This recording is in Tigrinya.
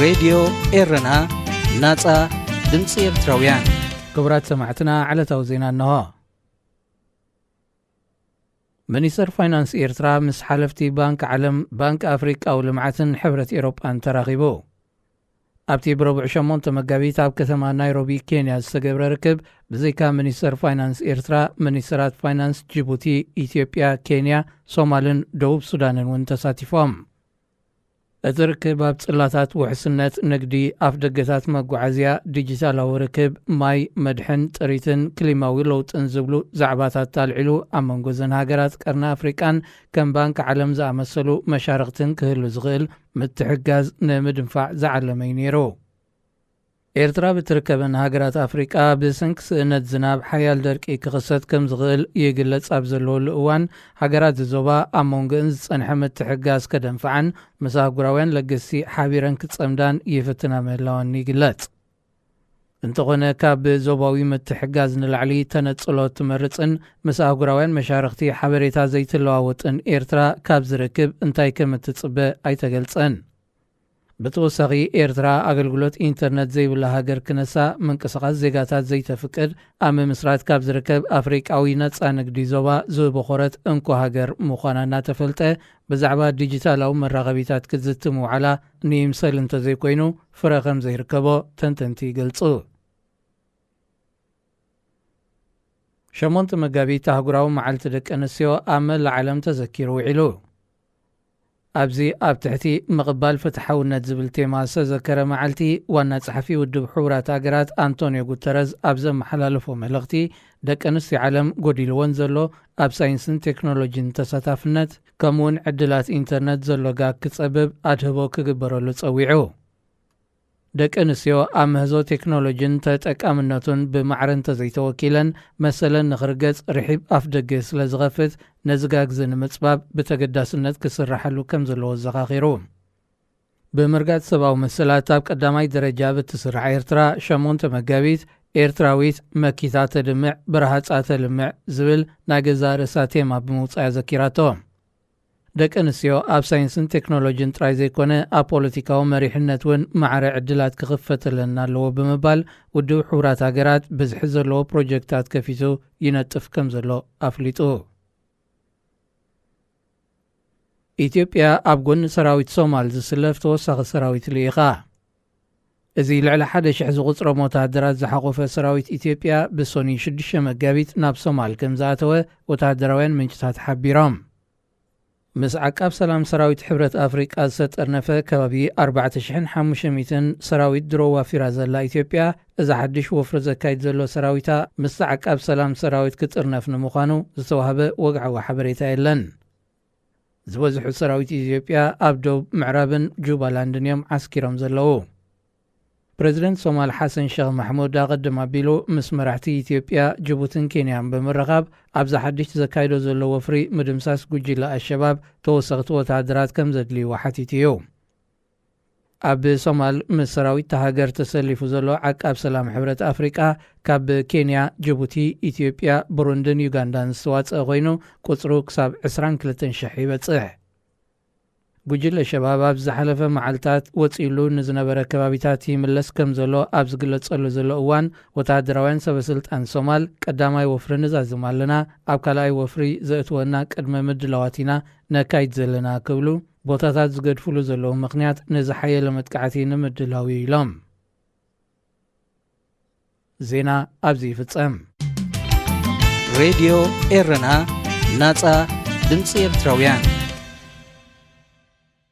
ሬድዮ ኤረና፣ ናጻ ድምጺ ኤርትራውያን። ክቡራት ሰማዕትና፣ ዕለታዊ ዜና እንሆ። ሚኒስተር ፋይናንስ ኤርትራ ምስ ሓለፍቲ ባንክ ዓለም፣ ባንክ ኣፍሪቃዊ ልምዓትን ሕብረት ኤውሮጳን ተራኺቡ። ኣብቲ ብረቡዕ ሸሞንተ መጋቢት ኣብ ከተማ ናይሮቢ ኬንያ ዝተገብረ ርክብ፣ ብዘይካ ሚኒስተር ፋይናንስ ኤርትራ፣ ሚኒስተራት ፋይናንስ ጅቡቲ፣ ኢትዮጵያ፣ ኬንያ፣ ሶማልን ደቡብ ሱዳንን እውን ተሳቲፎም። እቲ ርክብ ኣብ ጽላታት ውሕስነት፣ ንግዲ፣ ኣፍደገታት መጓዓዝያ፣ ዲጂታላዊ ርክብ፣ ማይ፣ መድሕን፣ ጥሪትን ክሊማዊ ለውጥን ዝብሉ ዛዕባታት ኣልዒሉ፣ ኣብ መንጎ እዘን ሃገራት ቀርኒ ኣፍሪቃን ከም ባንክ ዓለም ዝኣመሰሉ መሻርኽትን ክህሉ ዝኽእል ምትሕግጋዝ ንምድንፋዕ ዝዓለመ እዩ ነይሩ። ኤርትራ ብትርከበን ሃገራት ኣፍሪቃ ብሰንኪ ስእነት ዝናብ ሓያል ደርቂ ክኽሰት ከም ዝኽእል ይግለጽ ኣብ ዘለወሉ እዋን፣ ሃገራት ዞባ ኣብ መንጎእን ዝጸንሐ ምትሕግጋዝ ከደንፍዓን ምስ ኣህጉራውያን ለገስቲ ሓቢረን ክጸምዳን ይፍትና ምህላወን ይግለጽ። እንተኾነ፣ ካብ ዞባዊ ምትሕግጋዝ ንላዕሊ ተነጽሎ ትመርጽን ምስ ኣህጉራውያን መሻርኽቲ ሓበሬታ ዘይትለዋወጥን ኤርትራ፣ ካብ ዝርክብ እንታይ ከም እትጽበ ኣይተገልጸን። ብተወሳኺ፣ ኤርትራ ኣገልግሎት ኢንተርነት ዘይብላ ሃገር ክነሳ፣ ምንቅስቓስ ዜጋታት ዘይተፍቅድ፣ ኣብ ምምስራት ካብ ዝርከብ ኣፍሪቃዊ ነጻ ንግዲ ዞባ ዝበኾረት እንኮ ሃገር ምዃና እናተፈልጠ፣ ብዛዕባ ዲጂታላዊ መራኸቢታት ክትዝቲ ምውዓላ ንይምሰል እንተዘይኮይኑ፣ ፍረ ከም ዘይርከቦ ተንተንቲ ይገልጹ። ሸሞንተ መጋቢት ኣህጉራዊ መዓልቲ ደቂ ኣንስትዮ ኣብ መላእ ዓለም ተዘኪሩ ውዒሉ። ኣብዚ ኣብ ትሕቲ ምቕባል ፍትሓውነት ዝብል ቴማ ዝተዘከረ መዓልቲ፣ ዋና ጸሓፊ ውድብ ሕቡራት ሃገራት ኣንቶንዮ ጉተረዝ ኣብ ዘመሓላለፎ መልእኽቲ፣ ደቂ ኣንስትዮ ዓለም ጎዲልወን ዘሎ ኣብ ሳይንስን ቴክኖሎጂን ተሳታፍነት፣ ከምኡውን ዕድላት ኢንተርነት ዘሎ ጋግ ክጸብብ ኣድህቦ ክግበረሉ ጸዊዑ። ደቂ ኣንስትዮ ኣብ ምህዞ ቴክኖሎጂን ተጠቃምነቱን ብማዕረ እንተዘይተወኪለን፣ መሰለን ንኽርገጽ ርሒብ ኣፍደገ ስለ ዝኸፍት፣ ነዚ ጋግዚ ንምጽባብ ብተገዳስነት ክስራሓሉ ከም ዘለዎ ኣዘኻኺሩ። ብምርጋጽ ሰብኣዊ መሰላት ኣብ ቀዳማይ ደረጃ ብትስራሕ ኤርትራ፣ ሸሞንተ መጋቢት፣ ኤርትራዊት መኪታ ተድምዕ፣ ብረሃጻ ተልምዕ ዝብል ናይ ገዛእ ርእሳ ቴማ ብምውጻእ ኣዘኪራቶ። ደቂ ኣንስትዮ ኣብ ሳይንስን ቴክኖሎጂን ጥራይ ዘይኮነ፣ ኣብ ፖለቲካዊ መሪሕነት እውን ማዕረ ዕድላት ክኽፈተለን ኣለዎ ብምባል፣ ውድብ ሕቡራት ሃገራት ብዝሒ ዘለዎ ፕሮጀክታት ከፊቱ ይነጥፍ ከም ዘሎ ኣፍሊጡ። ኢትዮጵያ ኣብ ጎኒ ሰራዊት ሶማል ዝስለፍ ተወሳኺ ሰራዊት ልኢኻ። እዚ ልዕሊ ሓደ ሽሕ ዝቑጽሮም ወተሃደራት ዝሓቖፈ ሰራዊት ኢትዮጵያ፣ ብሶኒ ሽዱሽተ መጋቢት ናብ ሶማል ከም ዝኣተወ ወተሃደራውያን ምንጭታት ሓቢሮም። ምስ ዓቃብ ሰላም ሰራዊት ሕብረት ኣፍሪቃ ዝተጠርነፈ ከባቢ ኣርባዕተ ሽሕን ሓሙሽተ ሚእትን ሰራዊት ድሮ ዋፊራ ዘላ ኢትዮጵያ፣ እዚ ሓድሽ ወፍሪ ዘካይድ ዘሎ ሰራዊታ ምስቲ ዓቃብ ሰላም ሰራዊት ክጥርነፍ ንምዃኑ ዝተዋህበ ወግዓዊ ሓበሬታ የለን። ዝበዝሑ ሰራዊት ኢትዮጵያ ኣብ ደቡብ ምዕራብን ጁባላንድን እዮም ዓስኪሮም ዘለዉ። ፕረዚደንት ሶማል ሓሰን ሸኽ ማሕሙድ ኣቐድም ኣቢሉ ምስ መራሕቲ ኢትዮጵያ፣ ጅቡትን ኬንያን ብምርኻብ፣ ኣብዚ ሓድሽ ዘካይዶ ዘሎ ወፍሪ ምድምሳስ ጉጅለ ኣሸባብ ተወሰኽቲ ወተሃደራት ከም ዘድልይዎ ሓቲቱ እዩ። ኣብ ሶማል ምስ ሰራዊት እታ ሃገር ተሰሊፉ ዘሎ ዓቃብ ሰላም ሕብረት ኣፍሪቃ፣ ካብ ኬንያ፣ ጅቡቲ፣ ኢትዮጵያ፣ ብሩንድን ዩጋንዳን ዝተዋጸአ ኮይኑ፣ ቁጽሩ ክሳብ ዕስራን ክልተን ሽሕ ይበጽሕ። ጉጅለ ሸባብ ኣብ ዝሓለፈ መዓልታት ወጺኡሉ ንዝነበረ ከባቢታት ይምለስ ከም ዘሎ ኣብ ዝግለጸሉ ዘሎ እዋን፣ ወተሃደራውያን ሰበስልጣን ሶማል፣ ቀዳማይ ወፍሪ ንዛዝም ኣለና፣ ኣብ ካልኣይ ወፍሪ ዘእትወና ቅድመ ምድላዋት ኢና ነካይድ ዘለና ክብሉ፣ ቦታታት ዝገድፍሉ ዘለዉ ምኽንያት ንዝሓየለ መጥቃዕቲ ንምድላው እዩ ኢሎም። ዜና ኣብዚ ይፍጸም። ሬድዮ ኤረና፣ ናጻ ድምጺ ኤርትራውያን።